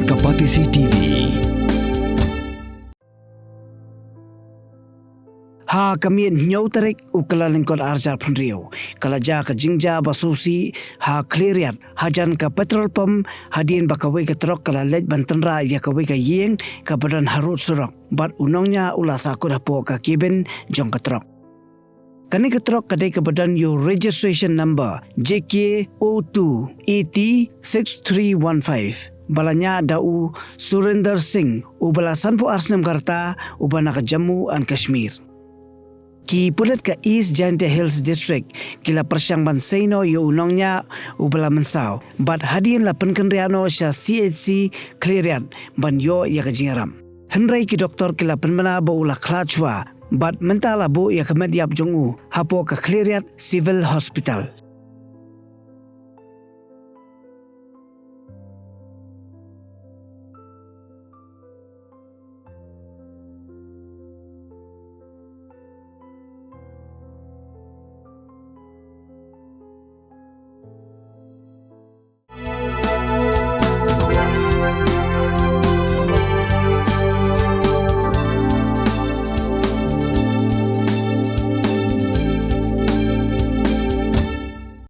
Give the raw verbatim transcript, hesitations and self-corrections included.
Ka Batesi T V. Ha ka miet hynñiew tarik u Kyllalyngkot arhajar phew, ka la jia ka jingjia ba sngewsih ha Khliehriat hajan ka petrol pump, hadien ba kawei ka trok ka la leit ban tynrah ïa kawei ka ïing kaba don harud surok, bad u nongñiah u la sahkut hapoh ka cabin jong ka trok. Kane ka trok ka dei kaba don ïa u registration number J K O two A T six three one five, ba la ñiah da u Surinder Singh, uba la sanphew ar snem ka rta, uba na ka Jammu and Kashmir. Ki pulit ka East Jaintia Hills District ki la pyrshang ban sei noh ïa u nongñiah uba la mynsaw, bad hadien la pynkynriah noh sha C H C Khliehriat ban ïoh ïa ka jingïarap. Hynrei ki doktor ki la pynbna ba u la khlad shuwa, bad mynta la buh ïa ka met ïap jong u hapoh ka Khliehriat Civil Hospital.